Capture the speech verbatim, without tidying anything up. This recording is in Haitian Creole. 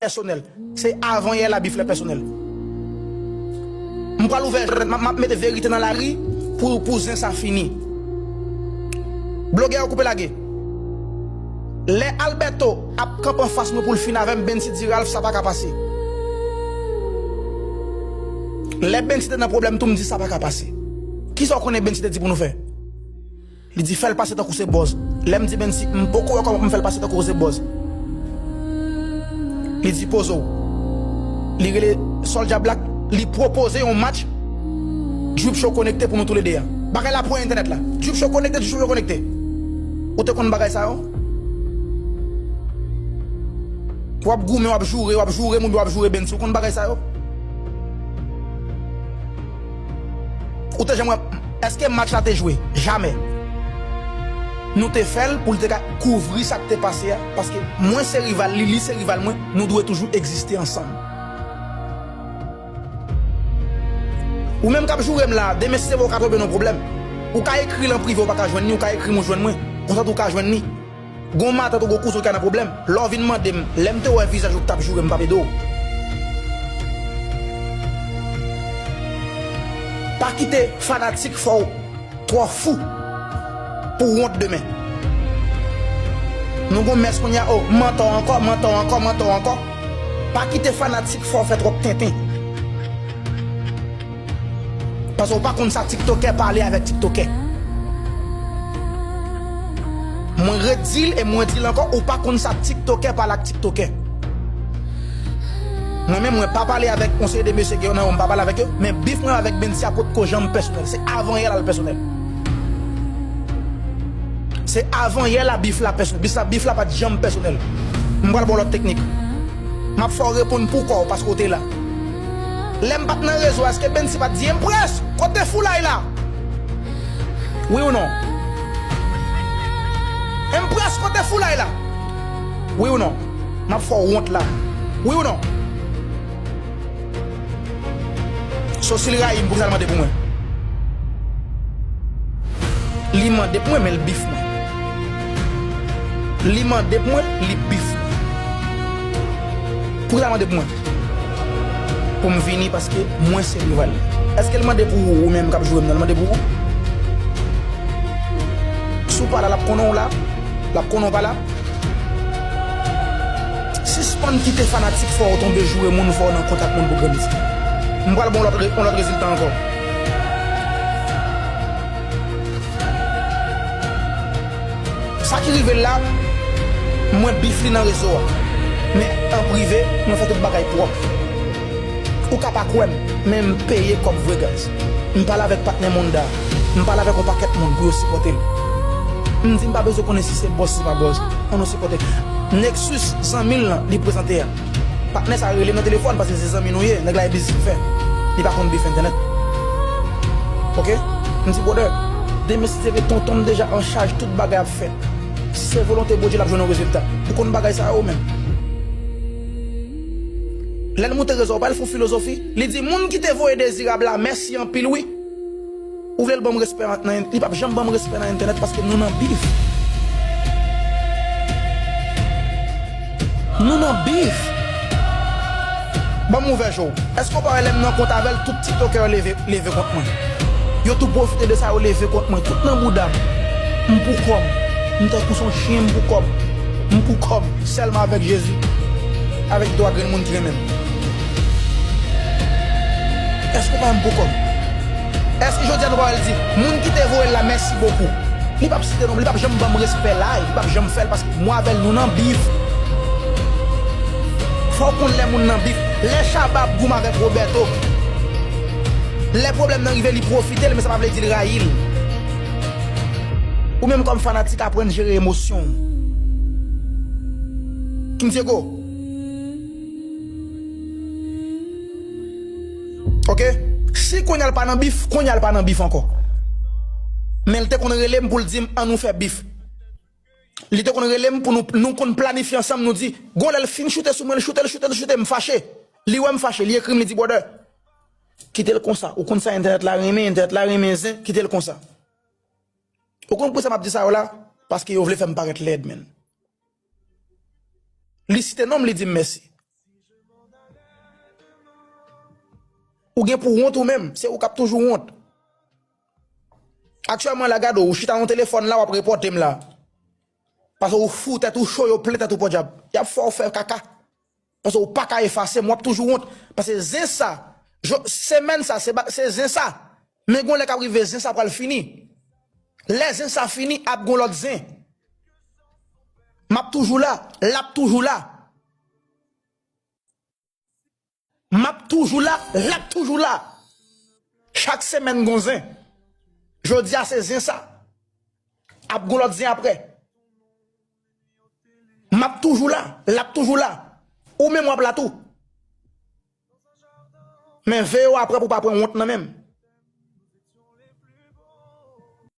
pèsonèl. Se avan yè la bif la pèsonèl. M pral ouvè, m ap, m ap mete verite nan lari pou, pou zen sa fini. Blogè yo koupe lage. Lè Alberto ap kanpe anfas mwen pou l fin avè m, Bensi di Ralph sa pa ka pase. Lè Bensi te nan pwoblèm tou, m di sa pa ka pase. Kisa w konnen Bensi te di pou nou fè? Li di fè l pase tankou se bòz. Lè m di Bensi, m poko wè kòman pou m fè l pase tankou se bòz. Li di poze w. Li rele Soulja Black, li pwopoze yon match Drip Show konekte pou nou toulede a. Bagay la pran entènèt la. Drip Show konekte, Drip Show konekte. Ou te konn bagay sa yo? W ap goumen, w ap joure, w ap joure moun, w ap joure Bensi. Ou konn bagay sa yo? Ou te janm wè, èske match la te jwe? Jamè. Nou te fè l pou l te ka kouvri sa k te pase a, paske mwen se rival li, li se rival mwen, nou dwe toujou egziste ansanm. Ou menm k ap joure m la, demen si se vre ou ka tonbe nan pwoblèm. Ou ka ekri l an prive, ou pa ka jwenn li, ou ka ekri m ou jwenn mwen. Konsa tou ou ka jwenn li. Gon matant ou gon kouzen ou ka nan pwoblèm. Lè w vin mande m, lè m te wè vizaj ou k t ap joure m, m p ap ede w. Pa kite fanatik fè w twò fou pou w wont demen. Nou gon mès kounye a, o, mantò ankò, mantò ankò, mantò ankò. Pa kite fanatik fè w fè twòp tenten. Paske w pa konn sa tiktokè pale avèk tiktokè. Mwen redi l e mwen di l ankò, ou pa konn sa tiktokè pale ak tiktokè. Mwen menm, mwen pa pale avèk yon seri de mesye gen nan yo, m pa pale avèk yo, men bif mwen avèk Bensi a potko janm pèsonèl. Se avan yè la l pèsonèl. Se avan yè la bif la pèsonèl. Bif la, bif la pa t janm pèsonèl. M pral ba w lòt teknik. M ap fè w reponn pou kò w paske w te la. Lè m pa t nan rezo a, èske Bensi pa t di, Empress, kote foulay la? Wi ou non? Empress, kote foulay la? Wi ou non? M ap fè w wont la. Wi ou non? So, si l rayi m, poukisa l mande pou mwen? Li mande pou mwen, men l bif mwen. Li mande pou mwen, li bif mwen. Poukisa l mande pou mwen? Pou m vini paske mwen se rival li. Èske l mande pou ou, ou menm k ap joure m nan? L mande pou ou? Si w pa la, l ap konnen w la. L ap konnen w pa la. Sispann kite fanatik fè w tonbe joure moun, fè w nan kontak moun pou grandi. M pral ba w yon lòt re-, yon lòt rezilta ankò. Sa ki rive l la, mwen bif li nan rezo a. Men an prive, mwen fè tout bagay pwòp. Ou ka pa kwè m, men m peye kòb vre, guys. M pale avèk patnè Monda. M pale avèk yon pakèt moun pou yo sipòte l. M di m pa bezwen konnen si se bòz, si se pa bòz. Ann nou sipòte. Nexus, zanmi l lan, li prezante a. Patnè sa rele m nan telefòn paske se zanmi nou ye. Nèg la e biznis li fè. Li pa konn bif entènèt. Oke? M di, brother, demen si se vre tonton m deja an chaj, tout bagay ap fèt. Si se volonte Bondye, l ap jwenn yon rezilta. Ou konn bagay sa yo menm. Lè l moute rezo a, ou pa wè l fè yon filozofi? Li di, moun ki te voye Dezirab la, mèsi anpil wi. Ou vle l ban m respè nan, nan, li p ap janm ban m respè nan entènèt paske nou nan bif. Nou nan bif. Ban m ouvè je w. Èske w pa wè lè m nan kont avè l, tout tiktokè yo leve, leve kont mwen? Yo tou pwofite de sa, yo leve kont mwen. Tout nan bouda m. M pou kò m. M tankou se yon chen, m pou kò m. M pou kò m. Sèlman avèk Jezi. Avèk twa grenn moun ki renmen m. Èske w pa wè m pou kò m? Èske jodi a nou pa wè l di, moun ki te voye l la, mèsi bokou? Li p ap site non m, li p ap janm ban m respè live, li p ap janm fè l paske mwen avè l nou nan bif. Fò w konn lè moun nan bif. Lè Shabba ap goumen avèk Roberto, lè pwoblèm nan rive, li pwofite l, men sa pa vle di l rayi l. Ou menm kòm fanatik, aprann jere emosyon w. Kim Diego. Oke? Si kounye a l pa nan bif, kounye a l pa nan bif ankò. Men l te konn rele m pou l di m, ann nou fè bif. Li te konn rele m pou nou, nou konn planifye ansanm, nou di, gon lè l fin choute sou mwen, l choute, l choute, l choute, m fache. Li wè m fache, li ekri m, li di, brother, kite l konsa. Ou konn sa entènèt la renmen, entènèt la renmen zen, kite l konsa. Ou konn poukisa m ap di sa yo la? Paske yo vle fè m parèt lèd, menn. Li site non m, li di m mèsi. Ou gen pou wont ou menm, se ou k ap toujou wont. Aktyèlman la, gade w, ou chita nan telefòn la, w ap repòte m la. Paske ou fou, tèt ou cho, yo plen tèt ou podyab. Y ap fè w fè kaka. Paske ou pa ka efase m, w ap toujou wont. Paske zen sa, semèn sa, se zen sa. Men gon lè k ap rive, zen sa pral fini. Lè zen sa fini, ap gon lòt zen. M ap toujou la, l ap toujou la. M ap toujou la, l ap toujou la. Chak semèn gon zen. Jodi a se zen sa. Ap gon lòt zen apre. M ap toujou la, l ap toujou la. Ou menm w ap la tou. Men veye w apre pou w pa pran wont nan men m.